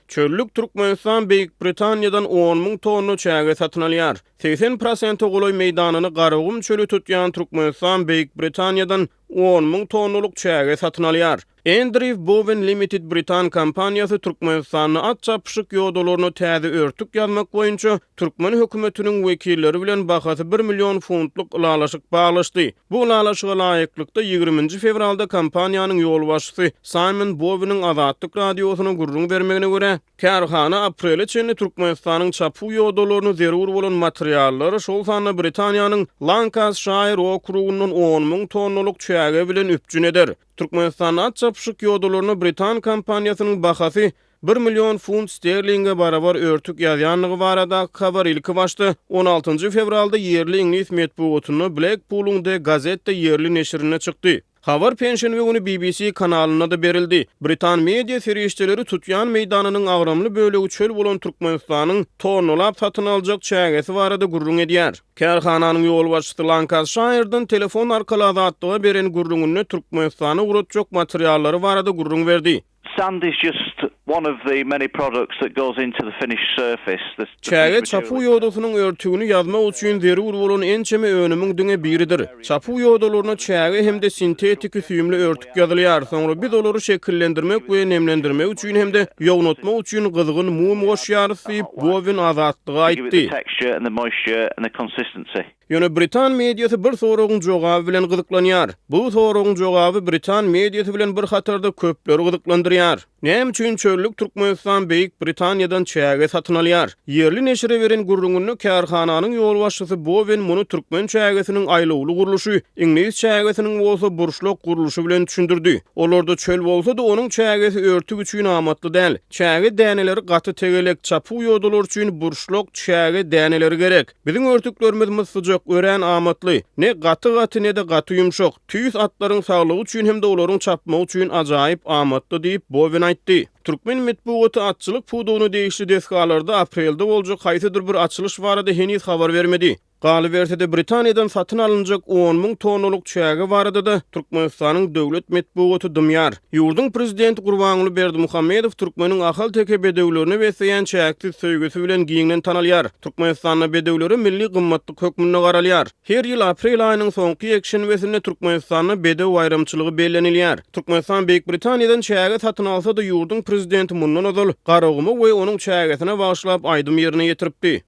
Çöllük Türkmenistan Beýik Britaniýadan on müň tonna çäge satyn alýar. 80 prosente golaý meýdanyny Garagum çöli tutýan Türkmenistan Beýik Britaniýadan on müň tonnalyk çäge satyn alýar. Endriw Bowen Limited britan kompaniýasy Türkmenistanda at çapyşyk ýodalaryna täze örtük ýazmak boýunça türkmen hökümetiniň wekilleri bilen bahasy bir million funtlyk ylalaşyk baglaşdy. Bu ylalaşyga laýyklykda, ýigriminji fewralda kompaniýanyň ýolbaşçysy Saýmon Boweniň Azatlyk Radiosyna gürrüň bermegine görä, kärhana aprele çenli Türkmenistanyň çapuw ýodalaryny zerur bolan materiallar, şol sanda Britaniýanyň Lankasşaýr okrugyndan on müň tonnalyk çäge bilen üpjün eder. Türkmenistanda at çapyşyk ýodalaryna britan kompaniýasynyň bahasy bir million funt sterlinge barabar örtük ýazýandygy baradaky habar ilkibaşda on altynjy fewralda ýerli iňlis metbugatynda Blekpulyň The Gazette ýerli neşirinde çykdy. Habar penşenbe güni BBC kanalynda-da berildi. Britan media serişdeleri tutýan meýdanynyň agramly bölegi çöl bolan Türkmenistanyň tonnalap satyn aljak çägesi barada gürrüň edýär. Kärhananyň ýolbaşçysy Lankasşaýrdan telefon arkaly Azatlyga beren gürrüňinde Türkmenistana ugratjak materiallary barada gürrüň berdi. Sand is just one of the many products that goes into the finished surface. The Çäge çapuw ýodasynyň örtügini ýazmak üçin zerur bolan ençeme önümiň diňe biridir. Çapuw ýodalaryna çäge hem-de sintetiki süýümli örtük ýazylýar. Soňra biz olary şekillendirmek we nemlendirmek üçin hem-de ýognatmak üçin gyzgyn mum goşýarys diýip, Bowin Azatlyga aýtdy. Ýöne britan mediasy bir soragyň jogaby bilen gyzyklanýar. Bu soragyň jogaby britan mediasy bilen bir hatarda köpleri gyzyklandyrýar. Näme üçin çöllük Türkmenistan Beýik Britaniýadan çäge satyn alýar? Ýerli neşire beren gürrüňinde kärhananyň ýolbaşçysy Bowen muny türkmen çägesiniň aýlawly gurluşy, iňlis çägesiniň bolsa burçlak gurluşy bilen düşündirdi. Olarda çöl bolsa-da, onuň çägesi örtük üçin amatly däl. Çäge däneleri gaty tegelek, çapuw ýodalar üçin burçlak çäge däneleri gerek. Biziň örtüklerimiz myssyjak, örän amatly. Ne gaty-gaty, ne-de gaty ýumşak. Tüýs atlaryň saglygy üçin hem-de olaryň çapmagy üçin ajaýyp amatly diýip, Bowen aýtdy. Türkmen metbugaty atçylyk pudagyna degişli desgalarda aprelde boljak haýsydyr bir açylyş barada heniz habar bermedi. Galyberse-de, Britaniýadan satyn alynjak on müň tonnalyk çäge barada-da Türkmenistanyň döwlet metbugaty dymýar. Ýurduň prezidenti Gurbanguly Berdimuhamedow türkmeniň ahalteke bedewlerine besleýän çäksiz söýgüsi bilen giňden tanalýar. Türkmenistanda bedewlere milli gymmatlyk hökmünde garalýar. Her ýyl aprel aýynyň soňky ýekşenbesinde Türkmenistanda Bedew baýramçylygy bellenilýär. Türkmenistan Beýik Britaniýadan çäge satyn alsa-da, ýurduň prezidenti mundan ozal Garaguma we onuň çägesine bagyşlap aýdym ýerine ýetiripdi.